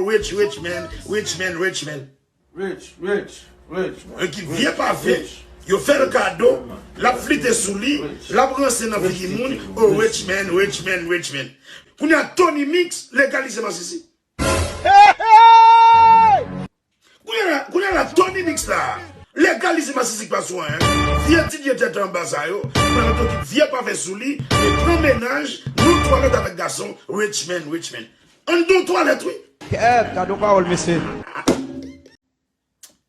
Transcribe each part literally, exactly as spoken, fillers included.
Rich, rich man, rich man, rich man. Rich, rich, rich man. Yon ki vye pafe, yo fè l kado, l ap flite sou li, l ap ranse nan figi moun. Oh, rich man, rich man, rich man. Kounye a Tony Mix legalize masisi. Kounye a la, kounye a la, Tony Mix la legalize masisi k pa sou anyen. Vye D J tèt anba sa yo, pran yon ki vye pafe sou li, e pran mennaj, nou twalèt avèk gason, rich man, rich man. Ann nan twalèt, wi. Kèt, gade yon pawòl, mesye.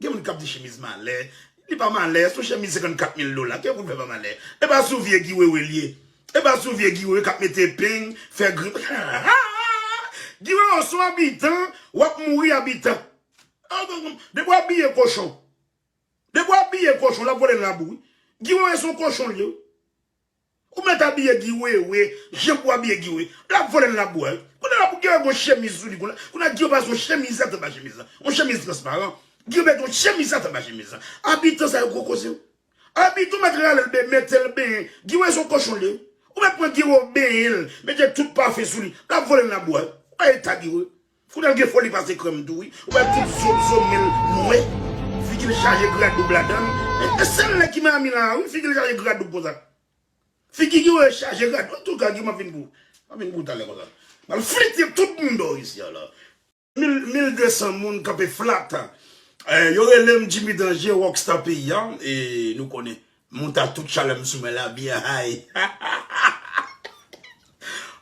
Gen moun k ap di chemiz malè. Li pa malè, se yon chemiz senkannkat mil dola. Kè pou l fè pa malè. E pa sou vye Guy Wewe l ye. E pa sou vye Guy Wewe k ap mete peng, fè gri. Guy Wewe se yon abitan, w ap mouri abitan. Depi w abiye kochon. Depi w abiye kochon, l ap vole nan labou, wi. Guy Wewe se yon kochon l ye, wi. Ou mèt abiye Guy Wewe, jan pou w abiye Guy Wewe. L ap vole nan labou a, wi. Kounye a la pou Guy Wewe gon chemiz sou li, kounye a, kounye a Guy Wewe pa se yon chemiz ata anba chemiz la. Yon chemiz transparan. Guy Wewe mèt yon chemiz ata anba chemiz la. Abitan sa yo gwo koze, wi. Abitan ou mèt rale l ben, mete l benyen. Guy Wewe se yon kochon l ye, wi. Ou mèt pran Guy Wewe benyen l, mete tout pafe sou li. L ap vole nan labou a, wi. Ou wè eta Guy Wewe. Kounye a l gen foli pase krèm tou, wi. Ou wè tout zo, zo men l nwè. Figi l chaje gra doub ladan l. E, e sèl nèg ki Miami la, wi, figi l chaje gra doub konsa. Figi Guy Wewe chaje gra doub. Antouka, Guy, m ap vin pou ou. M ap vin pou ou talè konsa. M al flite tout moun dèyè isi a la. Mil, mil de san moun kanpe flat. Eh, yo rele m Jimmy Danger, rockstar peyi a. E nou konnen. Mouta tout chalè m sou mwen la, byen high.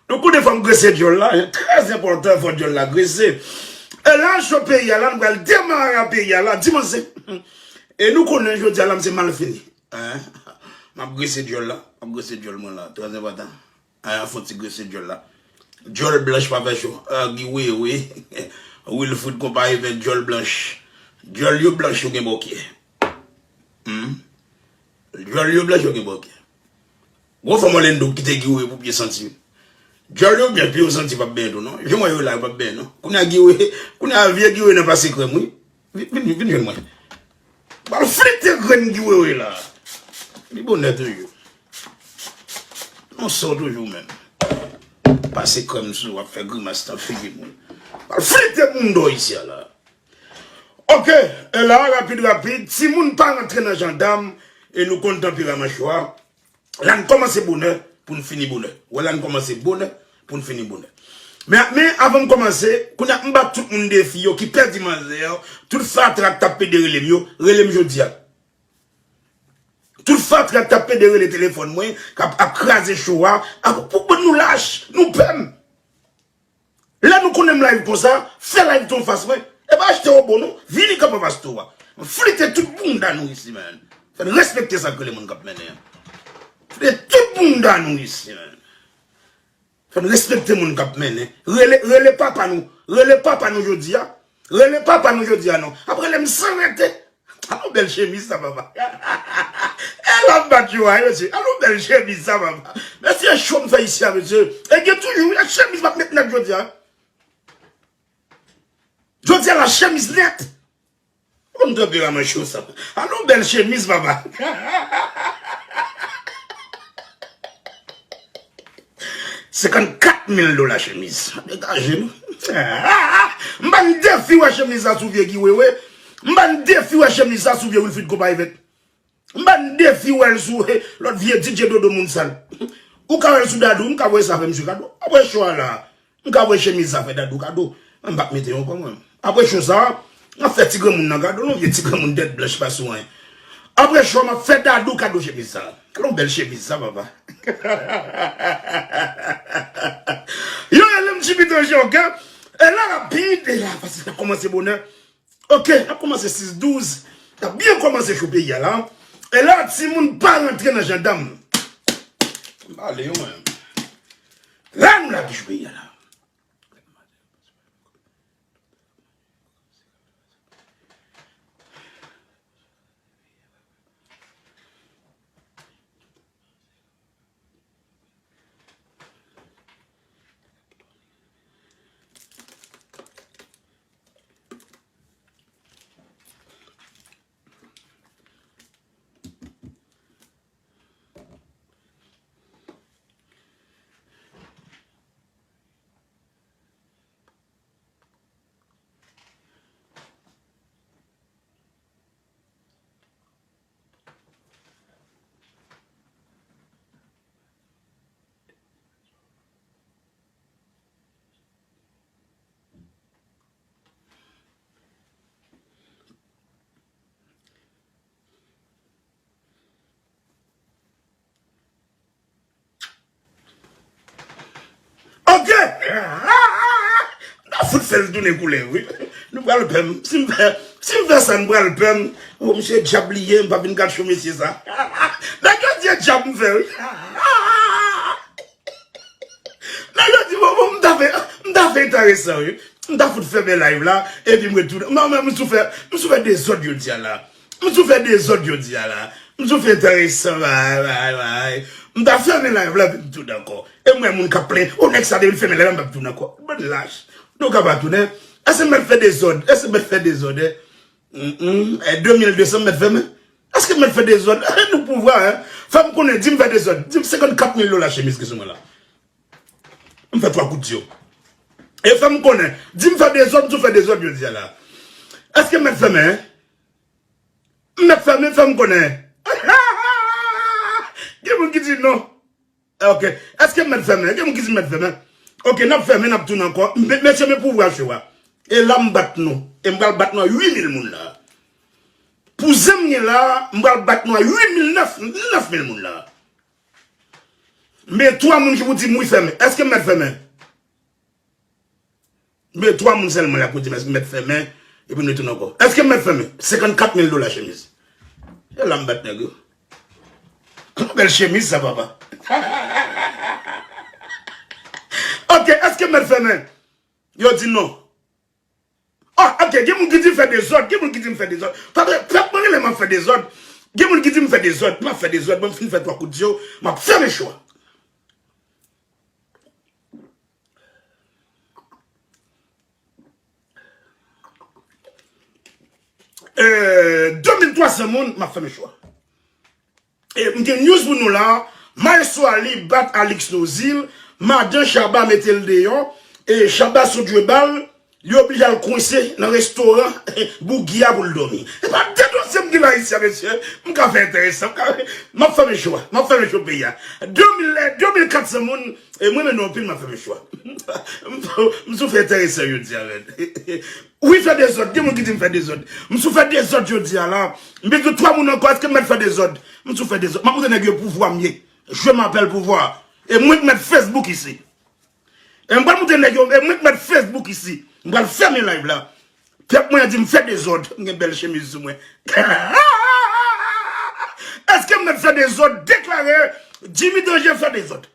Nou konnen fò m grese djòl la, trè enpòtan fò djòl la grese. E la, cho peyi a la, nou pral demare a peyi a la, dimanch. E nou konnen jodi a la, m se malfini. Hein? M ap grese djòl la, m ap grese djòl mwen la, trè enpòtan. Hein, fò ti grese djòl la. Djòl blanch pa fè cho. Ah, Guy Wewe. Wilfrid konpayi vè djòl blanch. Djòl yo blanch yo gen bòkyè. Hmm? Djòl yo blanch yo gen bòkyè. Gon fanm Orlando ki kite Guy Wewe pou pye santi. Djòl yo byen pye yo santi p ap benyen tou non. Jan mwen yo la yo p ap benyen non. Kounye a Guy Wewe, kounye a vye Guy Wewe nan pase krèm wi. Vin, vin, vin jwenn mwen. Bal flite grenn Guy Wewe la. Li bonè toujou. Non sò toujou menm. Pase krèm sou w ap fè grimas nan figi moun. Bal flite moun dèyè isi a la. Ok, e la, rapid, rapid, timoun pa rantre nan jandam, e nou konn tanperaman cho a. La n kòmanse bonè, pou n fini bonè. Wè la n kòmanse bonè, pou n fini bonè. Men, men, avan m kòmanse, kounye a m ba tout moun defi yo ki pèdi manzè, tout fatra k t ap pede rele m yo, rele m jodi a. Tout fatra k t ap pede rele telefòn mwen, k ap, ap kraze cho a, ap, pou, pou nou lach, nou pè m. Lè nou konnen m live konsa, fè live tou anfas mwen. E pa achte obo non, vini kanpe anfas tou a. M flite tout bounda nou isi, man. Fè n respekte sa k rele moun k ap mennen an. Flite tout bounda nou isi, man. Fè n respekte moun k ap mennen. Rele, rele papa nou. Rele papa nou jodi a. Rele papa nou jodi a non. Ap rele m san rete. Alon bèl chemiz sa, papa. E l ap bat yo a, mesye. Alon bèl chemiz sa, papa. Mesye, cho m fè isi a, mesye. E gen toujou, e chemiz m ap met nèt jodi a. Jodi a la chemiz nèt. Bon, tanperaman cho sa. Alon bèl chemiz, papa. Senkannkat mil dola chemiz. Degaje nou. M pa n defi wè chemiz sa sou vye Guy Wewe. M pa n defi wè chemiz sa sou vye Wilfrid Konpayi vèt. M pa n defi wè l sou, he, lòt vye D J dodo moun sal. Ou ka wè l sou Dadou, m ka voye sa fè misye kado. Apre cho a la, m ka voye chemiz sa fè Dadou kado. Mwen m p ap mete yon kò mwen. Apre cho sa, m ap fè ti granmoun nan kado, non, vye ti granmoun tèt blanch pa sou anyen. Apre cho, m ap fè Dadou kado chemiz sa. Alon bèl chemiz sa, papa. Yo rele m Jimmy Danger, ok? E la rapid, e la fasil, n ap kòmanse bonè. Ok, n ap kòmanse sis douz. N ap byen kòmanse cho peyi a la. E la, timoun pa rantre nan jandam. M pale yo, mwen. La, nou lage cho peyi a la. Fout fè l tounen koulè, wi. Nou pral pè m. Si m fè, si m fè sa, nou pral pè m. Oh, misye dyab li ye, m pa vin gad cho mesye sa. Nèg yo di e dyab m fè, wi. Nèg yo di, bon, bon, m ta fè, m ta fè enteresan, wi. M ta fout fèmen live la, epi m retounen. Mwen, mwen, m sou fè, m sou fè dezòd jodi a la. M sou fè dezòd jodi a la. M sou fè enteresan, bay, bay, bay. M ta fèmen live la, epi m tounen ankò. E mwen, moun k ap plenyen, o nèg sa depi l fèmen live la, m p ap tounen ankò. Bann lach. Nou ka pa tounen. Èske m mèt fè dezòd? Èske m mèt fè dezòd, en? Mm, mm. E de mil de san m mèt fèmen? Èske m mèt fè dezòd? Nou pouvwa, en. Fè m konnen, di m fè dezòd. Di m senkannkat mil dola chemiz ki sou mwen la. M fè twa kout yo. E fè m konnen. Di m fè dezòd, m sou fè dezòd jodi a la. Èske m mèt fèmen, en? M mèt fèmen, fè m konnen. Gen moun ki di non. Ok. Èske m mèt fèmen? Gen moun ki di m mèt fèmen. Ok, n ap fèmen, n ap tounen ankò. M, mesye, men pouvwa cho a. E la m bat nou. E m pral bat nou a uit mil moun la. Pou zen m gen la, m pral bat nou a uit mil, nèf, nèf mil moun la. Men twa moun ki pou di m wi fèmen. Èske m mèt fèmen? Men twa moun sèlman la pou di m èske m mèt fèmen, epi nou tounen ankò. Èske m mèt fèmen? Senkannkat mil dola chemiz. E la m bat nèg yo. Bèl chemiz sa, papa. Ok, èske m mèt fèmen? Yo di non. Ah, ok, gen moun ki di fè dezòd, gen moun ki di m fè dezòd. Pèp, pèp mwen rele m ap fè dezòd. Gen moun ki di m fè dezòd, m ap fè dezòd, mwen m fin fè twa kout yo, m ap fèmen cho a. Euh, de mil twa san moun, m ap fèmen cho a. E, m gen news pou nou la. Maestro Ali bat Alix Nozil. Madan Shabba mete l deyò. E Shabba sot jwe bal. Li oblije al kwense nan restoran Boogie a pou l dòmi. E pa de dosyè m gen la isi a, mesye. M ka fè enteresan. M ka, m ap fèmen cho a. M ap fèmen cho peyi a. De mil, de mil kat san moun. E mwen renmen nou anpil, m ap fèmen cho a. M, m sou fè enteresan jodi a, men. Wi, fè dezòd. Gen moun ki di m fè dezòd. M sou fè dezòd jodi a la. M bezwen twa moun ankò. Èske m mèt fè dezòd? M sou fè dezòd. M ap montre nèg yo pouvwa m ye. Je m'appelle pouvoir. E mwen k mèt Facebook isi. E m pral montre nèg yo, e mwen k mèt Facebook isi. M pral fèmen live la. Pèp mwen di m fè dezòd. M gen bèl chemiz sou mwen. Èske m mèt fè dezòd? Deklare Jimmy Danger fè dezòd.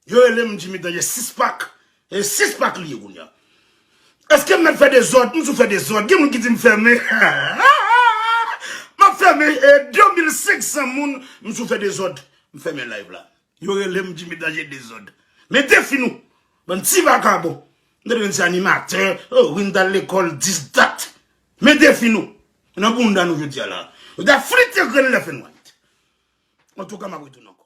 Yo rele m Jimmy Danger six pack. E six pack li ye kounye a. Èske m mèt fè dezòd? M sou fè dezòd. Gen moun ki di m fèmen. M ap fèmen, e, de mil senk san moun. M sou fè dezòd. M fèmen live la. Yo rele m Jimmy Danger dezòd. Men defi nou. Bann ti vakabon. M tande yon ti animatè. Oh, wi, m t al lekòl, this, that. Men defi nou. Nan bounda nou jodi a la. Yo ta flite grenn left and right. Antouka, m ap retounen.